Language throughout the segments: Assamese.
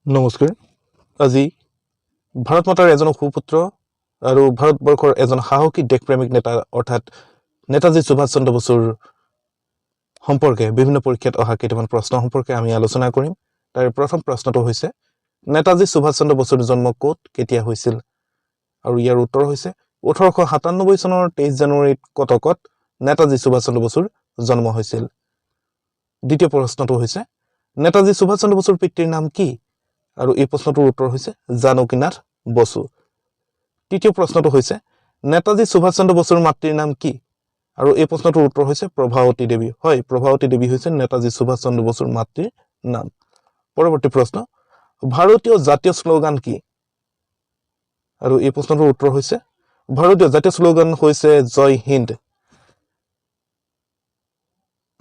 নমস্কাৰ। আজি ভাৰত মাতাৰ এজন সুপুত্ৰ আৰু ভাৰতবৰ্ষৰ এজন সাহসী দেশপ্ৰেমিক নেতা, অৰ্থাৎ নেতাজী সুভাষ চন্দ্ৰ বসুৰ সম্পৰ্কে বিভিন্ন পৰীক্ষাত অহা কেইটামান প্ৰশ্ন সম্পৰ্কে আমি আলোচনা কৰিম। তাৰ প্ৰথম প্ৰশ্নটো হৈছে, নেতাজী সুভাষ চন্দ্ৰ বসুৰ জন্ম ক'ত, কেতিয়া হৈছিল? আৰু ইয়াৰ উত্তৰ হৈছে 1897 চনৰ 23 জানুৱাৰীত কটকত নেতাজী সুভাষ চন্দ্ৰ বসুৰ জন্ম হৈছিল। দ্বিতীয় প্ৰশ্নটো হৈছে, নেতাজী সুভাষ চন্দ্ৰ বসুৰ পিতৃৰ নাম কি? আৰু এই প্ৰশ্নটোৰ উত্তৰ হৈছে জানকীনাথ বসু। তৃতীয় প্ৰশ্নটো হৈছে, নেতাজী সুভাষ চন্দ্ৰ বসুৰ মাতৃৰ নাম কি? আৰু এই প্ৰশ্নটোৰ উত্তৰ হৈছে প্ৰভাৱতী দেৱী। হয়, প্ৰভাৱতী দেৱী হৈছে নেতাজী সুভাষ চন্দ্ৰ বসুৰ মাতৃৰ নাম। পৰৱৰ্তী প্ৰশ্ন, ভাৰতীয় জাতীয় শ্লোগান কি? আৰু এই প্ৰশ্নটোৰ উত্তৰ হৈছে ভাৰতীয় জাতীয় শ্লোগান হৈছে জয় হিন্দ।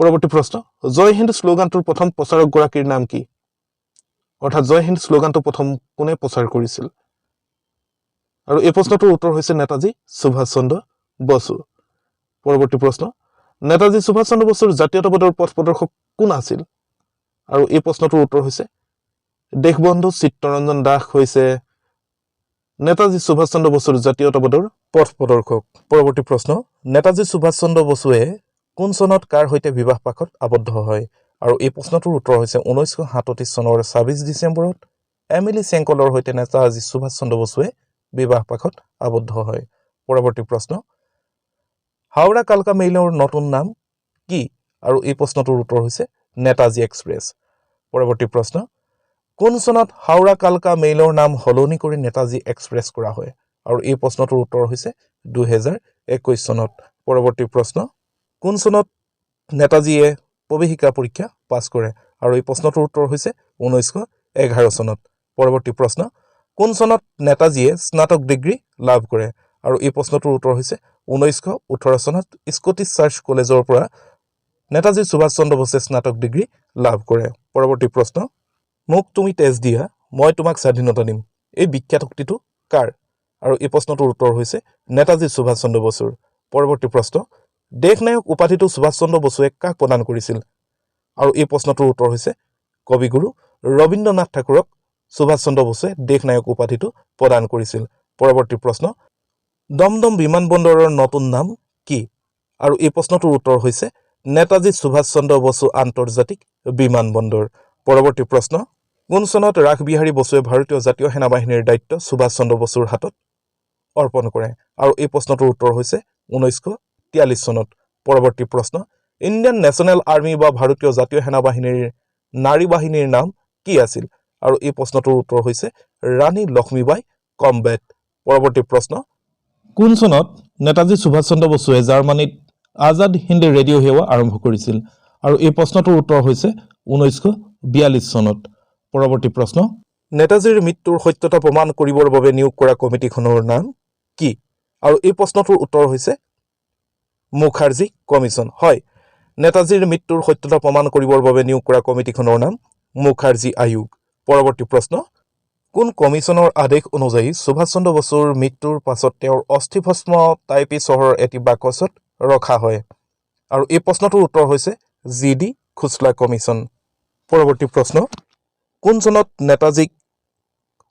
পৰৱৰ্তী প্ৰশ্ন, জয় হিন্দ শ্লোগানটোৰ প্ৰথম প্ৰচাৰকগৰাকীৰ নাম কি? অৰ্থাৎ জয় হিন্দ শ্লোগানটো প্ৰথম কোনে প্ৰচাৰ কৰিছিল? আৰু এই প্ৰশ্নটোৰ উত্তৰ হৈছে নেতাজী সুভাষ চন্দ্ৰ বসু। পৰৱৰ্তী প্ৰশ্ন, নেতাজী সুভাষ চন্দ্ৰ বসুৰ জাতীয়তাবাদৰ পথ প্ৰদৰ্শক কোন আছিল? আৰু এই প্ৰশ্নটোৰ উত্তৰ হৈছে দেশবন্ধু চিত্তৰঞ্জন দাস হৈছে নেতাজী সুভাষ চন্দ্ৰ বসুৰ জাতীয়তাবাদৰ পথ প্ৰদৰ্শক। পৰৱৰ্তী প্ৰশ্ন, নেতাজী সুভাষ চন্দ্ৰ বসুৱে কোন চনত কাৰ সৈতে বিবাহ পাশত আবদ্ধ হয়? আৰু এই প্ৰশ্নটোৰ উত্তৰ হৈছে 1937 চনৰ 26 ডিচেম্বৰত এমিলি চেংকলৰ সৈতে নেতাজী সুভাষ চন্দ্ৰ বসুৱে বিবাহ পাশত আবদ্ধ হয়। পৰৱৰ্তী প্ৰশ্ন, হাওৰা কালকা মেইলৰ নতুন নাম কি? আৰু এই প্ৰশ্নটোৰ উত্তৰ হৈছে নেতাজী এক্সপ্ৰেছ। পৰৱৰ্তী প্ৰশ্ন, কোন চনত হাওৰা কালকা মেইলৰ নাম সলনি কৰি নেতাজী এক্সপ্ৰেছ কৰা হয়? আৰু এই প্ৰশ্নটোৰ উত্তৰ হৈছে 2021 চনত। পৰৱৰ্তী প্ৰশ্ন, কোন চনত নেতাজীয়ে প্ৰৱেশিকা পৰীক্ষা পাছ কৰে? আৰু এই প্ৰশ্নটোৰ উত্তৰ হৈছে 1911 চনত। পৰৱৰ্তী প্ৰশ্ন, কোন চনত নেতাজীয়ে স্নাতক ডিগ্ৰী লাভ কৰে? আৰু এই প্ৰশ্নটোৰ উত্তৰ হৈছে 1918 চনত স্কটিছ চাৰ্চ কলেজৰ পৰা নেতাজী সুভাষ চন্দ্ৰ বসুৱে স্নাতক ডিগ্ৰী লাভ কৰে। পৰৱৰ্তী প্ৰশ্ন, "মোক তুমি তেজ দিয়া, মই তোমাক স্বাধীনতা দিম", এই বিখ্যাত উক্তিটো কাৰ? আৰু এই প্ৰশ্নটোৰ উত্তৰ হৈছে নেতাজী সুভাষ চন্দ্ৰ বসুৰ। পৰৱৰ্তী প্ৰশ্ন, দেশনায়ক উপাধিটো সুভাষ চন্দ্ৰ বসুৱে কাক প্ৰদান কৰিছিল? আৰু এই প্ৰশ্নটোৰ উত্তৰ হৈছে কবিগুৰু ৰবীন্দ্ৰনাথ ঠাকুৰক সুভাষ চন্দ্ৰ বসুৱে দেশনায়ক উপাধিটো প্ৰদান কৰিছিল। পৰৱৰ্তী প্ৰশ্ন, দমদম বিমানবন্দৰৰ নতুন নাম কি? আৰু এই প্ৰশ্নটোৰ উত্তৰ হৈছে নেতাজী সুভাষ চন্দ্ৰ বসু আন্তৰ্জাতিক বিমানবন্দৰ। পৰৱৰ্তী প্ৰশ্ন, কোন চনত ৰাসবিহাৰী বসুৱে ভাৰতীয় জাতীয় সেনাবাহিনীৰ দায়িত্ব সুভাষ চন্দ্ৰ বসুৰ হাতত অৰ্পণ কৰে? আৰু এই প্ৰশ্নটোৰ উত্তৰ হৈছে 1943 চনত। পৰৱৰ্তী প্ৰশ্ন, ইণ্ডিয়ান নেশ্যনেল আৰ্মি বা ভাৰতীয় জাতীয় সেনাবাহিনীৰ নাৰী বাহিনীৰ নাম কি আছিল? আৰু এই প্ৰশ্নটোৰ উত্তৰ হৈছে ৰাণী লক্ষ্মীবাই কমবেট। পৰৱৰ্তী প্ৰশ্ন, কোন চনত নেতাজী সুভাষ চন্দ্ৰ বসুৱে জাৰ্মানীত আজাদ হিন্দ ৰেডিঅ' সেৱা আৰম্ভ কৰিছিল? আৰু এই প্ৰশ্নটোৰ উত্তৰ হৈছে 1942 চনত। পৰৱৰ্তী প্ৰশ্ন, নেতাজীৰ মৃত্যুৰ সত্যতা প্ৰমাণ কৰিবৰ বাবে নিয়োগ কৰা কমিটিখনৰ নাম কি? আৰু এই প্ৰশ্নটোৰ উত্তৰ হৈছে মুখাৰ্জী কমিছন। হয়, নেতাজীৰ মৃত্যুৰ সত্যতা প্ৰমাণ কৰিবৰ বাবে নিয়োগ কৰা কমিটিখনৰ নাম মুখাৰ্জী আয়োগ। পৰৱৰ্তী প্ৰশ্ন, কোন কমিছনৰ আদেশ অনুযায়ী সুভাষ চন্দ্ৰ বসুৰ মৃত্যুৰ পাছত তেওঁৰ অস্থিভস্ম টাইপি চহৰৰ এটি বাকচত ৰখা হয়? আৰু এই প্ৰশ্নটোৰ উত্তৰ হৈছে জি ডি খোছলা কমিছন। পৰৱৰ্তী প্ৰশ্ন, কোন চনত নেতাজীক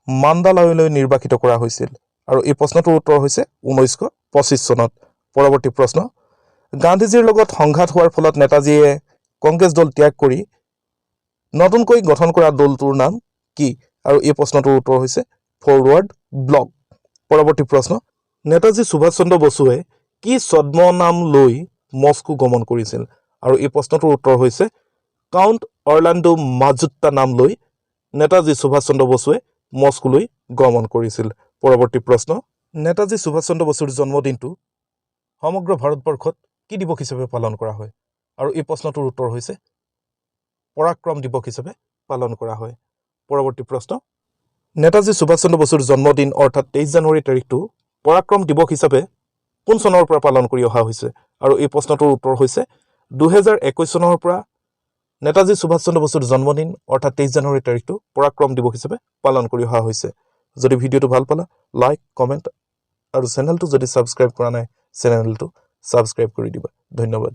মান্দালয়লৈ নিৰ্বাসিত কৰা হৈছিল? আৰু এই প্ৰশ্নটোৰ উত্তৰ হৈছে 1925 চনত। পৰৱৰ্তী প্ৰশ্ন, গান্ধীজীৰ লগত সংঘাত হোৱাৰ ফলত নেতাজীয়ে কংগ্ৰেছ দল ত্যাগ কৰি নতুনকৈ গঠন কৰা দলটোৰ নাম কি? আৰু এই প্ৰশ্নটোৰ উত্তৰ হৈছে ফৰৱাৰ্ড ব্লক। পৰৱৰ্তী প্ৰশ্ন, নেতাজী সুভাষ চন্দ্ৰ বসুৱে কি ছদ্মনাম লৈ মস্কো গমন কৰিছিল? আৰু এই প্ৰশ্নটোৰ উত্তৰ হৈছে কাউণ্ট অৰলাণ্ডো মাজুট্টা নাম লৈ নেতাজী সুভাষ চন্দ্ৰ বসুৱে মস্কোলৈ গমন কৰিছিল। পৰৱৰ্তী প্ৰশ্ন, নেতাজী সুভাষ চন্দ্ৰ বসুৰ জন্মদিনটো সমগ্ৰ ভাৰতবৰ্ষত কি দিৱস হিচাপে পালন কৰা হয়? আৰু এই প্ৰশ্নটোৰ উত্তৰ হৈছে পৰাক্ৰম দিৱস হিচাপে পালন কৰা হয়। পৰৱৰ্তী প্ৰশ্ন, নেতাজী সুভাষ চন্দ্ৰ বসুৰ জন্মদিন, অৰ্থাৎ 23 জানুৱাৰী তাৰিখটো পৰাক্ৰম দিৱস হিচাপে কোন চনৰ পৰা পালন কৰি অহা হৈছে? আৰু এই প্ৰশ্নটোৰ উত্তৰ হৈছে 2021 চনৰ পৰা নেতাজী সুভাষ চন্দ্ৰ বসুৰ জন্মদিন, অৰ্থাৎ 23 জানুৱাৰী তাৰিখটো পৰাক্ৰম দিৱস হিচাপে পালন কৰি অহা হৈছে। যদি ভিডিঅ'টো ভাল পালা, লাইক, কমেণ্ট আৰু চেনেলটো যদি ছাবস্ক্ৰাইব কৰা নাই, চেনেলটো ছাবস্ক্ৰাইব কৰি দিবা। ধন্যবাদ।